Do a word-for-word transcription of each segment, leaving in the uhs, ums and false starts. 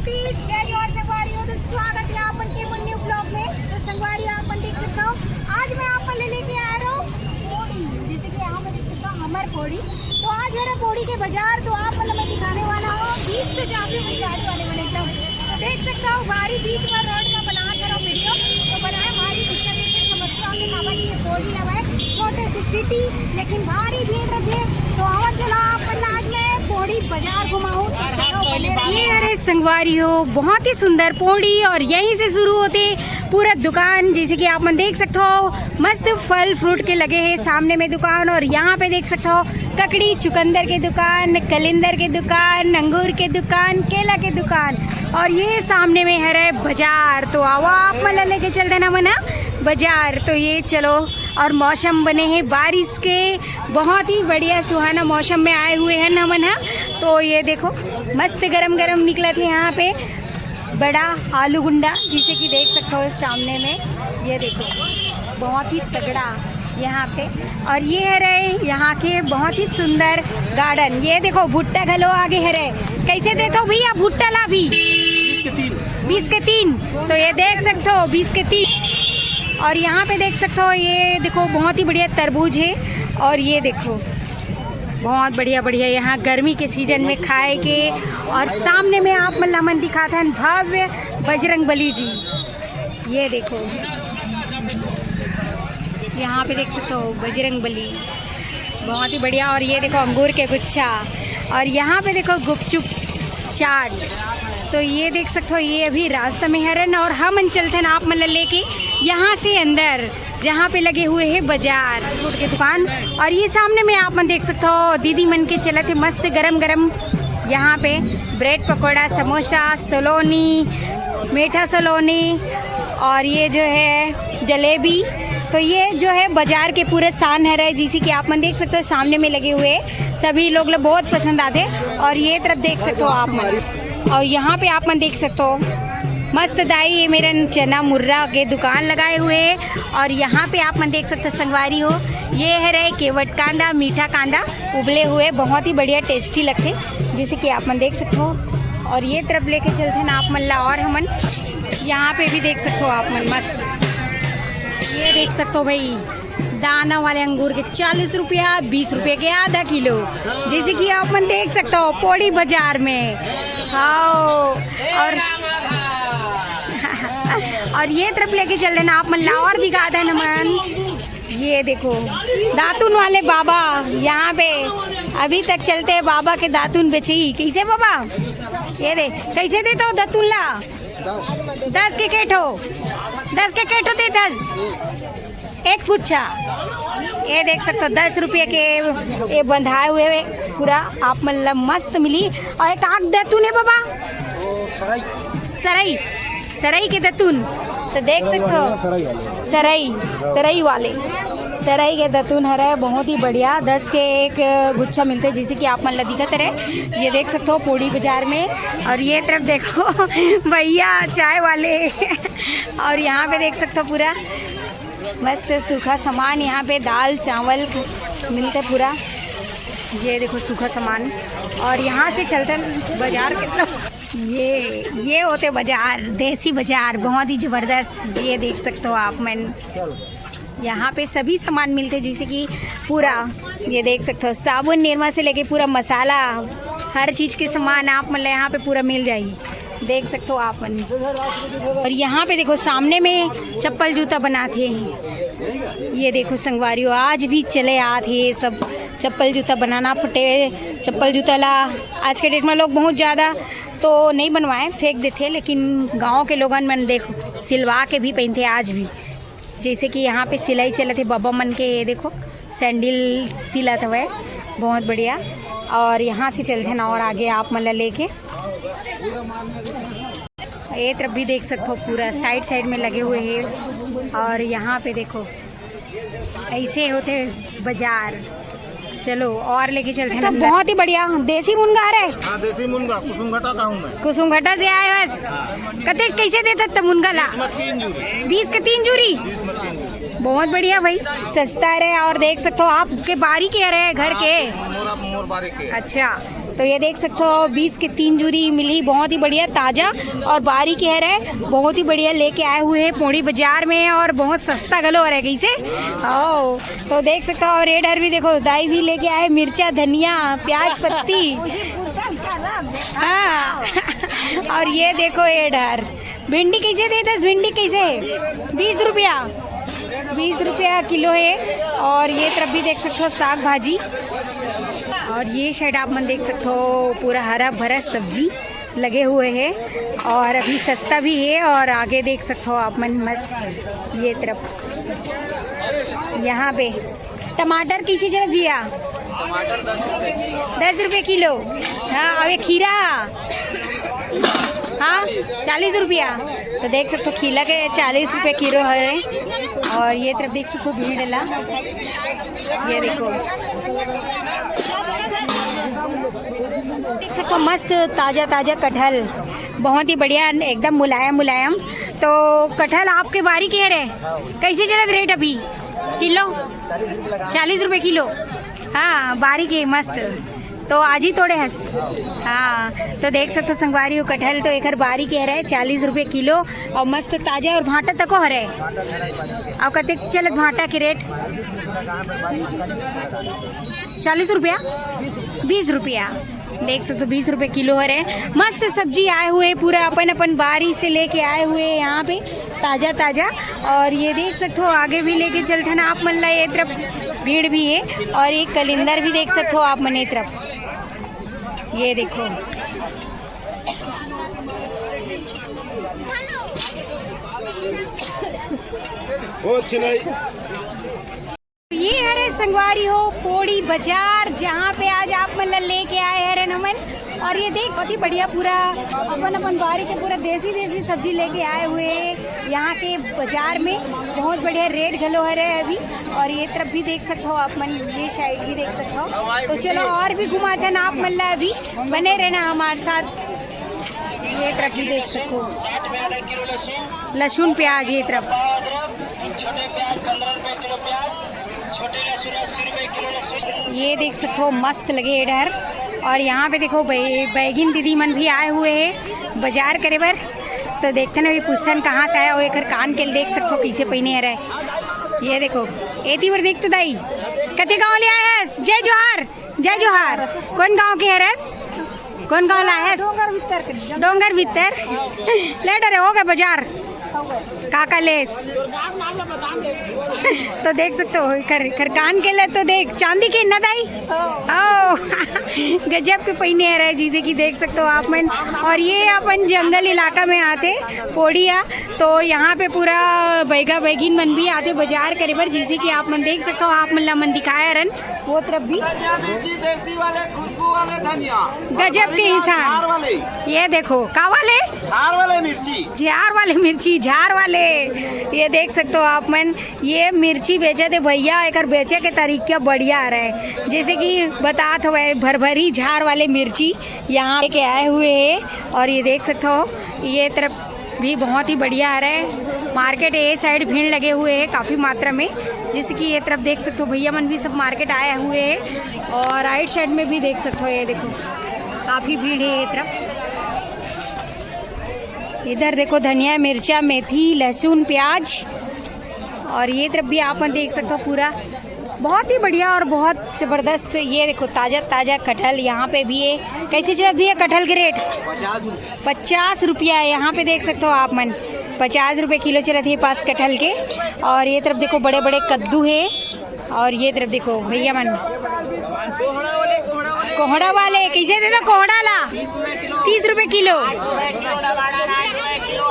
जय जोहार संगवारी हो, तो स्वागत है आप मन के मन न्यू ब्लॉग में। तो संगवारी हो, आप मन देख सकते हो, आज मैं आप मन ले लेके आ रहा हूँ पोड़ी, जैसे कि यहाँ पे देख सकते हो हमर पोड़ी। तो आज है ना पोड़ी के बाजार, तो आप मन मैं दिखाने वाला हूँ बीच से जाके हुई गाड़ी वाले वाले एकदम। तो देख सकते हो भारी बीच पर रोड का बना करो वीडियो, तो बनाए भारी दिक्कत है समस्या के बाबा की ये पोड़ी है भाई, छोटे से सिटी लेकिन भारी भीड़ रहती है। तो आवा चला आप मन ला आज मैं पोड़ी बाजार घुमाऊँ, तो चलो बने रहिए। ये अरे संगवारी हो, बहुत ही सुंदर पोड़ी और यहीं से शुरू होते पूरा दुकान, जैसे कि आप मन देख सकते हो मस्त फल फ्रूट के लगे हैं सामने में दुकान। और यहाँ पे देख सकते हो ककड़ी चुकंदर के दुकान, कलिंदर के दुकान, अंगूर के दुकान, केला के दुकान। और ये सामने में हरे बाजार, तो आवा आप मन ला लेके चलते ना मना बाजार। तो ये चलो, और मौसम बने हैं बारिश के, बहुत ही बढ़िया सुहाना मौसम में आए हुए हैं हमन ह। तो ये देखो मस्त गरम गरम निकलत है यहाँ पे बड़ा आलू गुंडा, जिसे कि देख सकते हो सामने में, ये देखो बहुत ही तगड़ा यहाँ पे। और ये है रहे यहाँ के बहुत ही सुंदर गार्डन। ये देखो भुट्टा घलो आगे है रहे। कैसे देते हो भैया भुट्टा ला भी? बीस के तीन। तो ये देख सकते हो बीस के तीन। और यहाँ पे देख सकते हो ये देखो बहुत ही बढ़िया तरबूज है। और ये देखो बहुत बढ़िया बढ़िया यहाँ गर्मी के सीजन में खाए के। और सामने में आप मन ला मन दिखात हन भव्य बजरंग बली जी। ये देखो यहाँ पे देख सकते हो बजरंग बली, बहुत ही बढ़िया। और ये देखो अंगूर के गुच्छा, और यहाँ पे देखो गुपचुप चाट। तो ये देख सकते हो ये अभी रास्ता में हरन और हमन चलथन आप मन ला लेके यहाँ से अंदर, जहाँ पे लगे हुए हैं बाजार फूड के दुकान। और ये सामने में आप मन देख सकते हो दीदी मन के चलत है मस्त गरम गरम यहाँ पे ब्रेड पकौड़ा, समोसा, सलोनी, मीठा सलोनी, और ये जो है जलेबी। तो ये जो है बाजार के पूरे शान हरे, जैसे कि आप मन देख सकते हो सामने में लगे हुए सभी लोग ला बहुत पसंद आते। और ये तरफ देख सकते हो आप मन, और यहाँ पे आप मन देख सकते हो मस्त दाई ये मेरन चना मुर्रा के दुकान लगाए हुए हैं। और यहाँ पे आप मन देख सकते हो संगवारी हो, ये है रहे केवट कांदा, मीठा कांदा उबले हुए, बहुत ही बढ़िया टेस्टी लगते, जैसे कि आप मन देख सकते हो। और ये तरफ लेके चलते हैं आप मन ला, और हमन यहाँ पे भी देख सकते हो आप मन मस्त, ये देख सकते हो भाई दाना वाले अंगूर के चालीस रुपया, बीस रुपये के आधा किलो, जैसे कि आप मन देख सकते हो पोड़ी बाजार में। हाँ, और और ये तरफ लेके चल देना आप मन ला और दिखा देना मन। ये देखो दातुन वाले बाबा यहाँ पे अभी तक चलते हैं, बाबा के दातुन बेची। कैसे बाबा? ये दे, कैसे देते हो दातुन ला? दस के केठो, दस के केठो दे दस, एक गुच्छा। ये देख सकते हो दस रुपये के ये बंधाए हुए पूरा आप मन ला मस्त मिली। और एक आग दतुन है बाबा, सरई, सरई के दतुन। तो देख सकते हो सरई, सरई वाले, सरई के दतुन हरे, बहुत ही बढ़िया। दस के एक गुच्छा मिलते, जैसे कि आप मन ला दिखत रहे। ये देख सकते हो पोड़ी बाजार में। और ये तरफ देखो भैया चाय वाले। और यहाँ पे देख सकते हो पूरा मस्त सूखा सामान, यहाँ पे दाल चावल मिलते पूरा। ये देखो सूखा सामान। और यहाँ से चलते हैं बाजार के तरफ। ये ये होते बाजार, देसी बाजार, बहुत ही जबरदस्त। ये देख सकते हो आप मन, यहाँ पे सभी सामान मिलते, जैसे कि पूरा ये देख सकते हो साबुन निरमा से लेके पूरा मसाला, हर चीज के सामान आप मतलब यहाँ पे पूरा मिल जाएगी, देख सकते हो आप मन। और यहाँ पे देखो सामने में चप्पल जूता बनाते हैं। ये देखो संगवारी हो, आज भी चले आत हे ये सब चप्पल जूता बनाना, फटे चप्पल जूता ला। आज के डेट में लोग बहुत ज़्यादा तो नहीं बनवाए, फेंक देते, लेकिन गांव के लोगन मन देखो सिलवा के भी पहनते आज भी। जैसे कि यहाँ पे सिलाई चलत हे बबा मन के, ये देखो सैंडल सिलत हवे, बहुत बढ़िया। और यहाँ से चलते ना और आगे आप मन ला लेके ये तरफ भी देख सकते हो, पूरा साइड साइड में लगे हुए हैं। और यहाँ पे देखो ऐसे होते बाजार। चलो और लेके चलते हैं तो अंदर। बहुत ही बढ़िया देसी मुनगा हरे। हाँ, देसी मुनगा, कुसुमघाटा का हूँ मैं। कुसुमघाटा से आए बस। कते कैसे देते त मुनगा ला? बीस में तीन जूरी। बीस के तीन जूरी। बीस में तीन जूरी। बहुत बढ़िया भाई, सस्ता रहे। और देख सकते हो आपके बारी के रहे घर के। मोरा मोर बारी के। अच्छा, तो ये देख सकथो, बीस के तीन जूरी मिली, बहुत ही बढ़िया, ताजा और बारी के हरे, बहुत ही बढ़िया लेके आए हुए हैं पोड़ी बाजार में, और बहुत सस्ता घलो हरे। कैसे? आओ, तो देख सकथो, और ये डहर भी देखो, दाई भी लेके आए मिर्चा, धनिया, प्याज, पत्ती। हाँ। और ये देखो, ये डहर भिंडी कैसे देत हस? भिंडी कैसे? बीस रुपया, बीस रुपया किलो है। और ये तरफ भी देख सकथो साग भाजी, और ये साइड आप मन देख सकथो पूरा हरा भरा सब्जी लगे हुए है, और अभी सस्ता भी है। और आगे देख सकथो आप मन मस्त ये तरफ, यहाँ पे टमाटर कैसे चलत भैया? टमाटर दस रुपये। दस रुपये किलो। हाँ, और ये खीरा? हाँ, चालीस रुपया। तो देख सकथो, खीरा के चालीस रुपये किलो है। और ये तरफ देख सकथो भीड़ ला, ये देखो, देख सकथो मस्त ताजा ताजा कटहल, बहुत ही बढ़िया, एकदम मुलायम मुलायम। तो कटहल आपके बारी के हरे, कैसे चलत रेट अभी किलो? चालीस रुपये किलो। हाँ, बारी के मस्त। तो आज ही तोड़े हस? हाँ, तो देख सकथो संगवारी हो, कटहल तो एकर बारी के हरे, चालीस रुपये किलो, और मस्त ताजा, और भांटा तको हरे। और कतेक चलत भांटा के रेट? चालीस रुपया, बीस रुपया। देख सकथो, बीस रुपये किलो हरे। मस्त सब्जी आए हुए, पूरा अपन अपन बारी से लेके आए हुए यहाँ पे, ताजा ताजा। और ये देख सकथो, आगे भी लेके चलथन आप मन ला। ये तरफ भीड़ भी है, और एक कलिंदर भी देख सकथो आप मन ये तरफ। ये देखो, ओ छिनाई। ये हरे संगवारी हो पोड़ी बाजार, जहाँ पे आज आप मन ला लेके आए हरन हमन। और ये देख, बहुत ही बढ़िया, पूरा अपन अपन बारी के पूरा देसी देसी सब्जी लेके आए हुए हैं यहाँ के बाजार में। बहुत बढ़िया रेट घलो हरे अभी। और ये तरफ भी देख सकथो आप मन, ये साइड भी देख सकथो। तो चलो, और भी घुमाथन आप मन ला अभी, बने रहना हमारे साथ। ये तरफ भी देख सकथो, लहसुन प्याज ये तरफ। ये देख सकथो, मस्त लगे ये डहर। और यहाँ पे देखो, बै-, बैगिन दीदी मन भी आए हुए हैं बाजार करे बर। तो देखथन, अभी पूछथन कहाँ से आए हो, एकर कान के देख सकथो कैसे पहिने हरे। ये देखो, एती बर देख तो दाई, कते गाँव ले आए हस? जय जोहार। जय जोहार। कौन गांव के हरस? कौन गांव ला हस? डोंगर भीतर के। डोंगर भीतर। ले डरे हो गए बाजार। काका लेस। तो देख सकथो, कर, कर कान के ले तो देख, चांदी के ना दाई? ओ, गजब के पहिने हरे, जैसे कि देख सकथो आप मन। और ये अपन जंगल इलाका में आथे, पोड़िया, तो यहाँ पे पूरा बैगा बैगिन मन भी आथे बाजार करे बर, जैसे कि आप मन देख सकथो, आप मन ला मन दिखाए हरन। वो तरफ भी धनिया मिर्ची देसी वाले, खुशबू वाले धनिया। गजब के इंसान। झार वाले। ये देखो, का वाले? झार वाले मिर्ची। झार वाले मिर्ची, झार वाले। ये देख सकते हो आप मन, ये मिर्ची बेचे थे भैया, एकर बेचे के तरीका बढ़िया रहे। जैसे कि बतात हुए भरभरी झार वाले मिर्ची यहाँ लेके आए हुए हैं। और ये देख सकते हो, ये तरफ भी बहुत ही बढ़िया आ रहा है। मार्केट ये साइड भीड़ लगे हुए हैं काफ़ी मात्रा में, जैसे कि ये तरफ देख सकते हो, भैया मन भी सब मार्केट आए हुए हैं। और राइट साइड में भी देख सकते हो, ये देखो, काफ़ी भीड़ है ये तरफ। इधर देखो, धनिया, मिर्चा, मेथी, लहसुन, प्याज, और ये तरफ भी आप मन देख सकते हो पूरा। बहुत ही बढ़िया और बहुत जबरदस्त। ये देखो, ताजा ताजा कटहल यहाँ पे भी है। कैसे चलत भैया कटहल के रेट? पचास रुपया है। यहाँ पे देख सकते हो आप मन, पचास रुपये किलो चलत है पास कटहल के। और ये तरफ देखो, बड़े बड़े कद्दू है। और ये तरफ देखो भैया मन, कोहड़ा वाले कैसे देता कोहड़ा ला? तीस रुपये किलो।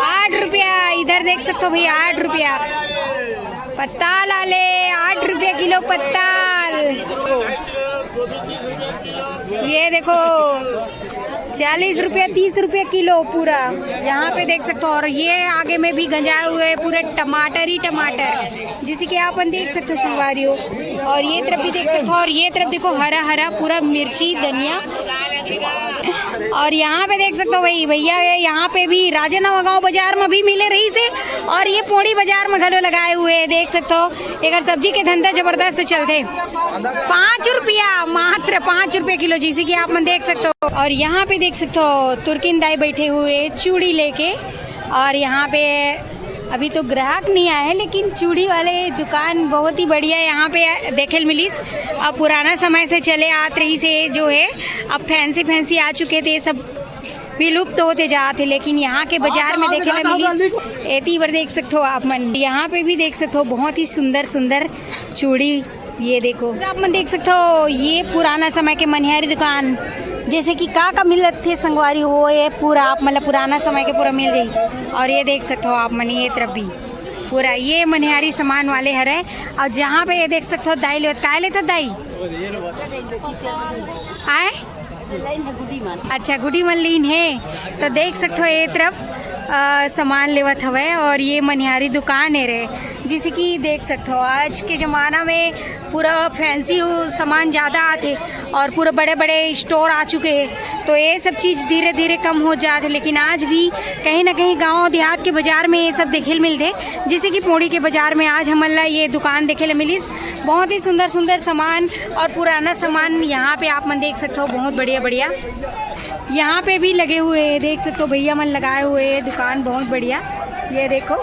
आठ रुपया। इधर देख सकते हो भैया, आठ रुपया। पत्ताल आले, आठ रुपया किलो पत्ताल। ये देखो, चालीस रुपया, तीस रुपया किलो पूरा। यहाँ पे देख सकते हो। और ये आगे में भी गंजाए हुए हैं पूरे टमाटर ही टमाटर, जैसे कि आप मन देख सकते हो संगवारी हो। और ये तरफ भी देख सकते हो। और ये तरफ देखो, हरा हरा पूरा मिर्ची, धनिया, और यहाँ पे देख सकते हो भाई, भैया ये यहाँ पे भी राजनांदगांव बाजार में भी मिले रहिस हे, और ये पोड़ी बाजार में घलो लगाए हुए हे। देख सकते हो, एकर सब्जी के धंधा जबरदस्त चलथे। पाँच रुपया, मात्र पाँच रुपया किलो, जैसे कि आप मन देख सकते हो। और यहाँ पे देख सकते हो, तुर्किन दाई बैठे हुए चूड़ी लेके। और यहाँ पे अभी तो ग्राहक नहीं आए हे, लेकिन चूड़ी वाले दुकान बहुत ही बढ़िया यहाँ पे देखे ल मिलिस। अब पुराना समय से चले आत रहिस हे जो हे, अब फैंसी फैंसी आ चुके थे, सब विलुप्त होते जात हे, लेकिन यहाँ के बाजार में देखे ल मिलिस। एती बर देख सकते हो आप मन, यहाँ पे भी देख सकते हो, बहुत ही सुंदर सुंदर चूड़ी। ये देखो, आप मन देख सकते हो, ये पुराना समय के मनिहारी दुकान, जैसे कि का का मिलत थे संगवारी हो, ये पूरा आप मतलब पुराना समय के पूरा मिल जाई। और ये देख सकते हो आप मन, ये तरफ भी पूरा ये मनिहारी सामान वाले हरे। और जहाँ पे ये देख सकते हो, दाई लेवत, काय लेत दाई? आए? अच्छा, गुडी मन लीन हे। तो देख सकते हो, ये तरफ अ, सामान लेवत हवे, और ये मनिहारी दुकान हे रे। जैसे कि देख सकते हो, आज के जमाना में पूरा फैंसी सामान ज़्यादा आथे और पूरा बड़े बड़े स्टोर आ चुके हैं, तो ये सब चीज़ धीरे धीरे कम हो जात हे। लेकिन आज भी कहीं ना कहीं गांव देहात के बाजार में ये सब देखे ल मिलथे। जैसे कि पोड़ी के बाजार में आज हमन ला ये दुकान देखे ल मिलिस, बहुत ही सुंदर सुंदर सामान और पुराना सामान यहाँ पे आप मन देख सकते हो, बहुत बढ़िया बढ़िया। यहाँ पे भी लगे हुए हैं, देख सकते हो भैया मन लगाए हुए हैं दुकान, बहुत बढ़िया। ये देखो,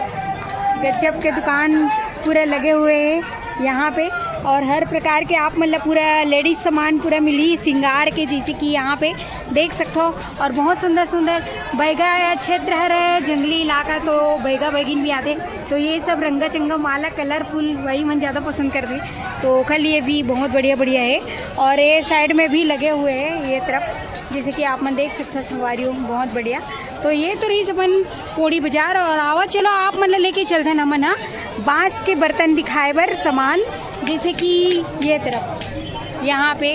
गजब के दुकान पूरे लगे हुए हैं यहाँ पे। और हर प्रकार के आप मतलब पूरा लेडीज सामान पूरा मिली, श्रृंगार के, जैसे कि यहाँ पे देख सकते हो। और बहुत सुंदर सुंदर बैगा क्षेत्र हरे, जंगली इलाका, तो बैगा बैगिन भी आथे। तो ये सब रंगा चंगा माला, कलरफुल, वही मन ज़्यादा पसंद करथे, तो ओखर लिए भी बहुत बढ़िया बढ़िया हे। और ये साइड में भी लगे हुए हैं, ये तरफ, जैसे कि आप मन देख सकते हो संगवारी हो, बहुत बढ़िया। तो ये तो रहिस अपन पोड़ी बाजार। और आवा, चलो आप मन ला लेके चलथन हमन हा बांस के बर्तन दिखाए बर सामान, जैसे कि ये तरफ, यहाँ पे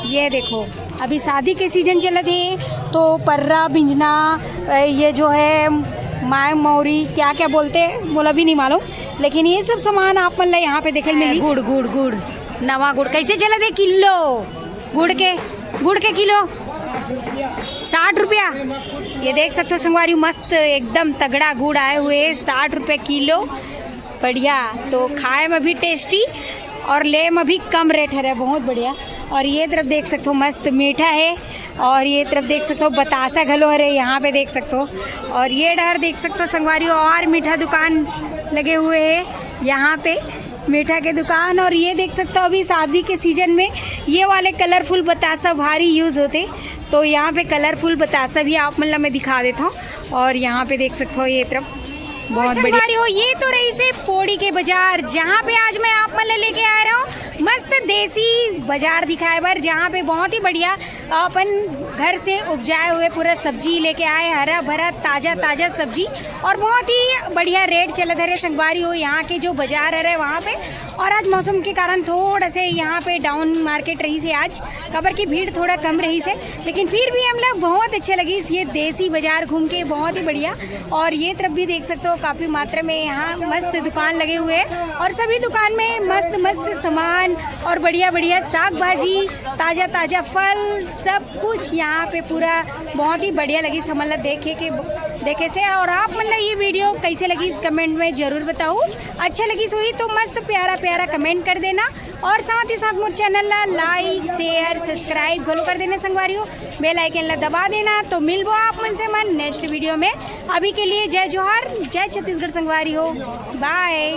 ये देखो, अभी शादी के सीजन चलत हे, तो पर्रा, बिंजना, अ, ये जो है माय मौरी, क्या क्या बोलते हैं, मोला भी नहीं मालूम, लेकिन ये सब सामान आप मन ला यहाँ पे देखे ल मिली। गुड़, गुड़, गुड़, नवा गुड़ कैसे चलत हे किलो? गुड़ के, गुड़ के किलो साठ रुपया। ये देख सकते हो संगवारी, मस्त एकदम तगड़ा गुड़ आए हुए हे, साठ रुपये किलो। बढ़िया, तो खाए में भी टेस्टी और ले में भी कम रेट हरे, बहुत बढ़िया। और ये तरफ देख सकते हो, मस्त मीठा है। और ये तरफ देख सकते हो, बतासा घलो हरे, यहाँ पे देख सकते हो। और ये डहर देख सकते हो संगवारी, और मीठा दुकान लगे हुए हैं यहाँ पे, मीठा के दुकान। और ये देख सकते हो, अभी शादी के सीजन में ये वाले कलरफुल बतासा भारी यूज होते, तो यहाँ पे कलरफुल बतासा भी आप मन ला मैं दिखा देता हूँ। और यहाँ पे देख सकते हो, ये तरफ बहुत बढ़िया। संगवारी हो, ये तो रहिस हे पोड़ी के बाजार, जहाँ पे आज मैं आप मन ला लेके आ रहा हूँ मस्त देसी बाजार दिखाए बर, जहाँ पे बहुत ही बढ़िया अपन घर से उपजाए हुए पूरा सब्जी लेके आए, हरा भरा ताजा ताजा सब्जी, और बहुत ही बढ़िया रेट चलत हरे संगवारी हो यहाँ के जो बाजार हरे वहाँ पे। और आज मौसम के कारण थोड़ा से यहाँ पे डाउन मार्केट रहिस हे आज, काबर की भीड़ थोड़ा कम रहिस हे, लेकिन फिर भी हमला बहुत अच्छा लगिस ये देसी बाजार घूम के, बहुत ही बढ़िया। और ये तरफ भी देख सकते हो, काफ़ी मात्रा में यहाँ मस्त दुकान लगे हुए हैं और सभी दुकान में मस्त मस्त सामान और बढ़िया बढ़िया साग भाजी, ताज़ा ताज़ा फल, सब कुछ यहाँ पे पूरा बहुत ही बढ़िया लगिस हमला देखे के, देखे से। और आप मन ला ये वीडियो कैसे लगिस, कमेंट में जरूर बताओ। अच्छा लगिस होही तो मस्त प्यारा प्यारा कमेंट कर देना, और साथ ही साथ मोर चैनल ला लाइक, शेयर, सब्सक्राइब घलो कर देना संगवारी हो, बेल आइकन ला दबा देना। तो मिलबो आप मन से मन नेक्स्ट वीडियो में। अभी के लिए जय जोहार, जय छत्तीसगढ़ संगवारी हो, बाय।